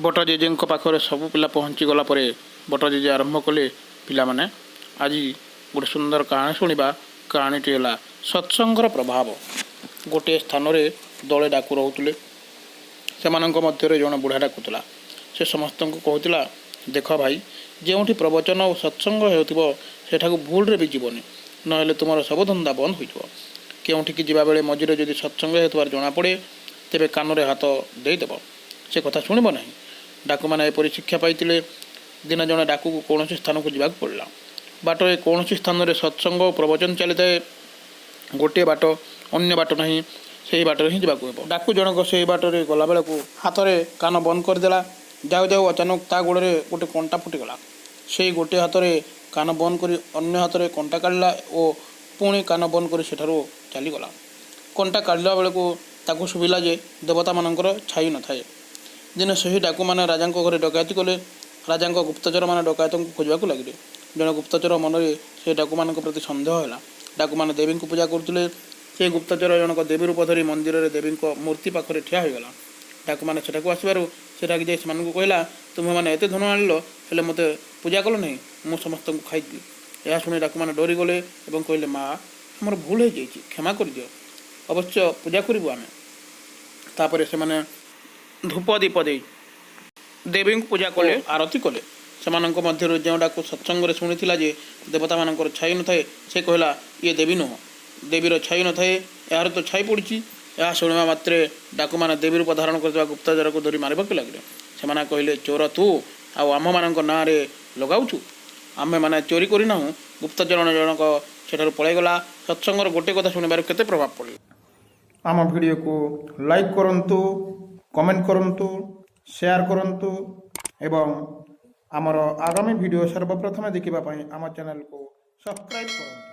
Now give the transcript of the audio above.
ବଟ ଜେଜେଙ୍କ ପାଖରେ ସବୁ ପିଲା ପହଞ୍ଚିଗଲା ପରେ ବଟ ଜେଜେ ଆରମ୍ଭ କଲେ, ପିଲାମାନେ, ଆଜି ଗୋଟେ ସୁନ୍ଦର କାହାଣୀ ଶୁଣିବା। କାହାଣୀଟି ହେଲା ସତ୍ସଙ୍ଗର ପ୍ରଭାବ। ଗୋଟିଏ ସ୍ଥାନରେ ଦଳେ ଡାକୁ ରହୁଥିଲେ। ସେମାନଙ୍କ ମଧ୍ୟରେ ଜଣେ ବୁଢ଼ା ଡାକୁଥିଲା। ସେ ସମସ୍ତଙ୍କୁ କହୁଥିଲା, ଦେଖ ଭାଇ, ଯେଉଁଠି ପ୍ରବଚନ ଓ ସତ୍ସଙ୍ଗ ହେଉଥିବ, ସେଠାକୁ ଭୁଲରେ ବି ଯିବନି, ନହେଲେ ତୁମର ସବୁ ଧନ୍ଦା ବନ୍ଦ ହୋଇଯିବ। କେଉଁଠିକି ଯିବାବେଳେ ମଝିରେ ଯଦି ସତ୍ସଙ୍ଗ ହେଉଥିବାର ଜଣାପଡ଼େ, ତେବେ କାନରେ ହାତ ଦେଇଦେବ, ସେ କଥା ଶୁଣିବ ନାହିଁ। ଡାକୁମାନେ ଏପରି ଶିକ୍ଷା ପାଇଥିଲେ। ଦିନେ ଜଣେ ଡାକୁକୁ କୌଣସି ସ୍ଥାନକୁ ଯିବାକୁ ପଡ଼ିଲା। ବାଟରେ କୌଣସି ସ୍ଥାନରେ ସତ୍ସଙ୍ଗ ଓ ପ୍ରବଚନ ଚାଲିଥାଏ। ଗୋଟିଏ ବାଟ, ଅନ୍ୟ ବାଟ ନାହିଁ, ସେହି ବାଟରେ ହିଁ ଯିବାକୁ ହେବ। ଡାକୁ ଜଣକ ସେହି ବାଟରେ ଗଲାବେଳକୁ ହାତରେ କାନ ବନ୍ଦ କରିଦେଲା। ଯାଉ ଯାଉ ଅଚାନକ ତା ଗୋଡ଼ରେ ଗୋଟେ କଣ୍ଟା ଫୁଟିଗଲା। ସେଇ ଗୋଟିଏ ହାତରେ କାନ ବନ୍ଦ କରି ଅନ୍ୟ ହାତରେ କଣ୍ଟା କାଢ଼ିଲା ଓ ପୁଣି କାନ ବନ୍ଦ କରି ସେଠାରୁ ଚାଲିଗଲା। କଣ୍ଟା କାଢ଼ିଲା ବେଳକୁ ତାକୁ ଶୁଭିଲା ଯେ ଦେବତାମାନଙ୍କର ଛାଇ ନଥାଏ। ଦିନେ ସେହି ଡାକୁମାନେ ରାଜାଙ୍କ ଘରେ ଡକାୟତି କଲେ। ରାଜାଙ୍କ ଗୁପ୍ତଚରମାନେ ଡକାୟତଙ୍କୁ ଖୋଜିବାକୁ ଲାଗିଲେ। ଜଣେ ଗୁପ୍ତଚର ମନରେ ସେ ଡାକୁମାନଙ୍କ ପ୍ରତି ସନ୍ଦେହ ହେଲା। ଡାକୁମାନେ ଦେବୀଙ୍କୁ ପୂଜା କରୁଥିଲେ। ସେ ଗୁପ୍ତଚର ଜଣକ ଦେବୀ ରୂପ ଧରି ମନ୍ଦିରରେ ଦେବୀଙ୍କ ମୂର୍ତ୍ତି ପାଖରେ ଠିଆ ହୋଇଗଲା। ଡାକୁମାନେ ସେଠାକୁ ଆସିବାରୁ ସେ ରାଗି ଯାଇ ସେମାନଙ୍କୁ କହିଲା, ତୁମେମାନେ ଏତେ ଧନ ଆଣିଲ, ହେଲେ ମୋତେ ପୂଜା କଲ ନାହିଁ। ମୁଁ ସମସ୍ତଙ୍କୁ ଖାଇଦେବି। ଏହା ଶୁଣି ଡାକୁମାନେ ଡରିଗଲେ ଏବଂ କହିଲେ, ମା, ଆମର ଭୁଲ ହେଇଯାଇଛି, କ୍ଷମା କରିଦିଅ, ଅବଶ୍ୟ ପୂଜା କରିବୁ ଆମେ। ତାପରେ ସେମାନେ ଧୂପ ଦୀପ ଦେଇ ଦେବୀଙ୍କୁ ପୂଜା କଲେ, ଆରତି କଲେ। ସେମାନଙ୍କ ମଧ୍ୟରୁ ଯେଉଁ ଡାକୁ ସତ୍ସଙ୍ଗରେ ଶୁଣିଥିଲା ଯେ ଦେବତାମାନଙ୍କର ଛାଇ ନଥାଏ, ସେ କହିଲା, ଇଏ ଦେବୀ ନୁହଁ, ଦେବୀର ଛାଇ ନଥାଏ, ଏହାର ତ ଛାଇ ପଡ଼ିଛି। ଏହା ଶୁଣିବା ମାତ୍ରେ ଡାକୁମାନେ ଦେବୀ ରୂପ ଧାରଣ କରିଥିବା ଗୁପ୍ତଚରକୁ ଧରି ମାରିବାକୁ ଲାଗିଲେ। ସେମାନେ କହିଲେ, ଚୋର ତୁ, ଆଉ ଆମ୍ଭମାନଙ୍କ ନାଁରେ ଲଗାଉଛୁ? ଆମ୍ଭେମାନେ ଚୋରି କରିନାହୁଁ। ଗୁପ୍ତଚର ଜଣକ ସେଠାରୁ ପଳାଇଗଲା। ସତ୍ସଙ୍ଗର ଗୋଟେ କଥା ଶୁଣିବାରୁ କେତେ ପ୍ରଭାବ ପଡ଼ିଲା। ଆମ ଭିଡ଼ିଓକୁ ଲାଇକ୍ କରନ୍ତୁ, କମେଣ୍ଟ କରନ୍ତୁ, ସେୟାର କରନ୍ତୁ ଏବଂ ଆମର ଆଗାମୀ ଭିଡ଼ିଓ ସର୍ବପ୍ରଥମେ ଦେଖିବା ପାଇଁ ଆମ ଚ୍ୟାନେଲକୁ ସବସ୍କ୍ରାଇବ୍ କରନ୍ତୁ।